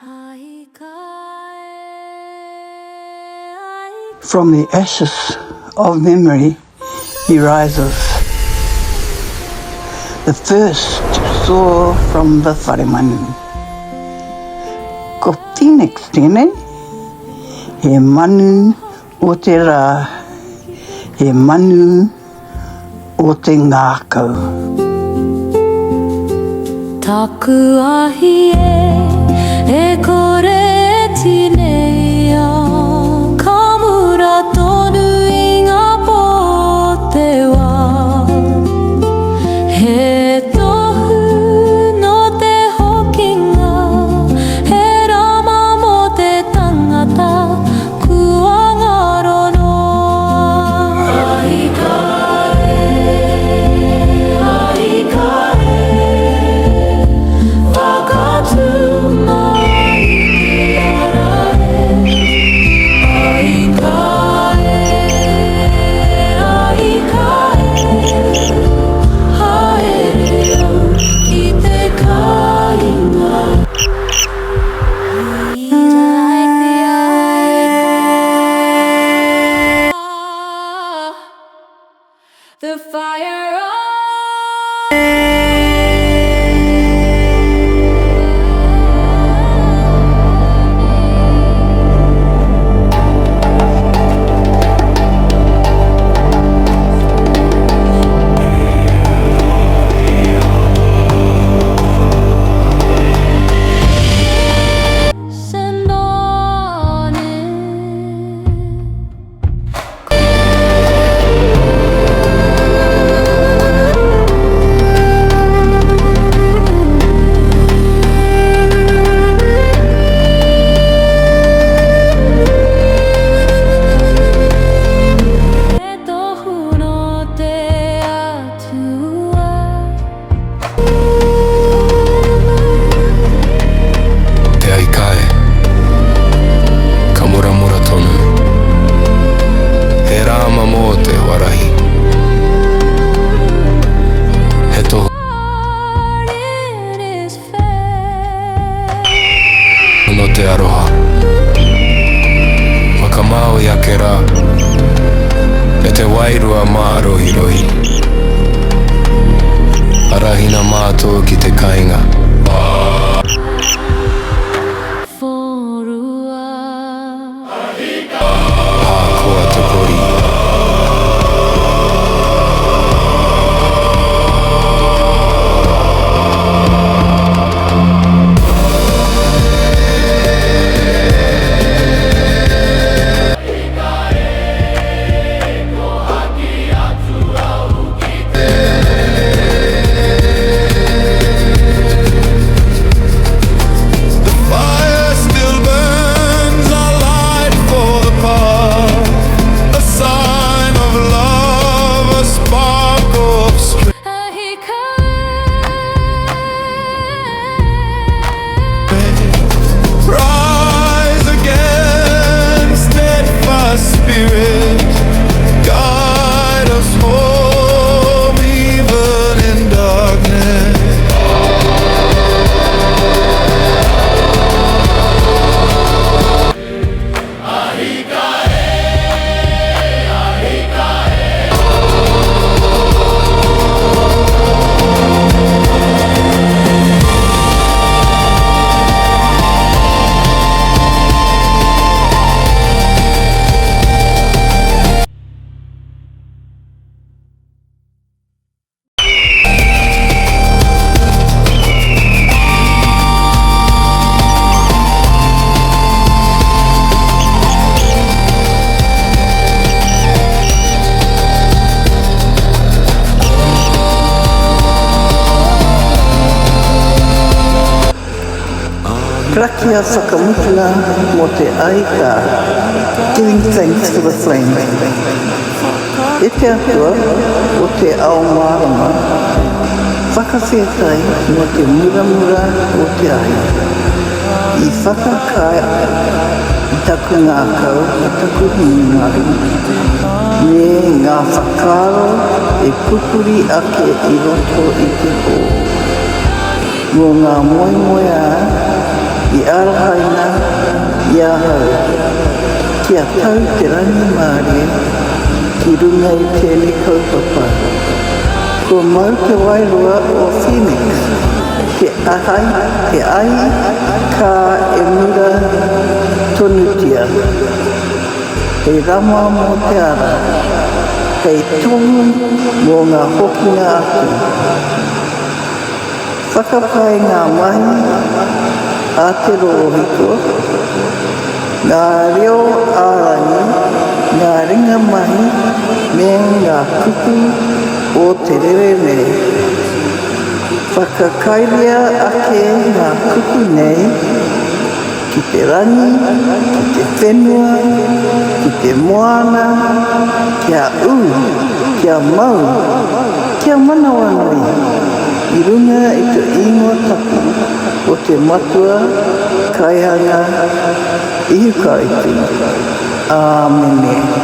From the ashes of memory he rises. The first to soar from the wharemanu. Ko Phoenix tēnei, he manu o te rā, he manu o te ngākau. Taku ahi e, e kore e tineia, Ka mura tonu i ngā pō o te wā. He tohu nō te hokinga, he rama mō te tangata, Kua ngaro noa. Ahi ka e, ahi ka e, whakatū mai i te ara e. Ahi ka e, ahi ka e, haere au ki te kāinga. The fire of He tohu nō te Atua. Te aikae. Ka muramura tonu. He rā mamō te huarahi. He tohu nō te aroha. Whakamāui ake rā. E te wairua mārohirohi. Arahina mātou ki te kainga. Hākoa te pori. The fire still burns, a light for the path, a sign of love, a spark of strength. Rise again, steadfast spirit, guide us home even in darkness. Karakia whakamutunga mō te ahi kā, Giving thanks for the flame. E te Atua o te ao mārama, whakawhetai mō te muramura o te ahi. I whakakae i taku ngākau, i taku hinengaro, me ngā whakaaro e pupuri ake i roto i te pō. Mō ngā moemoeā. i arahaina i ahau kia tau te rangimārie ki runga i tēnei kaupapa. Kua mau te wairua o Phoenix, te ahai, te ahi kā e mura tonutia, hei rama mō te ara, hei tohu mō ngā hokinga atu. Whakapae ngā mahi a te rorohiko, ngā reo ā-rangi, ngā ringa mahi me ngā kupu o te rere nei. Whakakairia ake ngā kupu nei ki te rangi, ki te whenua, ki te moana, kia ū, kia mau, kia manawanui i runga i te ingoa tapu o te Matua Kaihanga Ihu Karaiti. Āmene.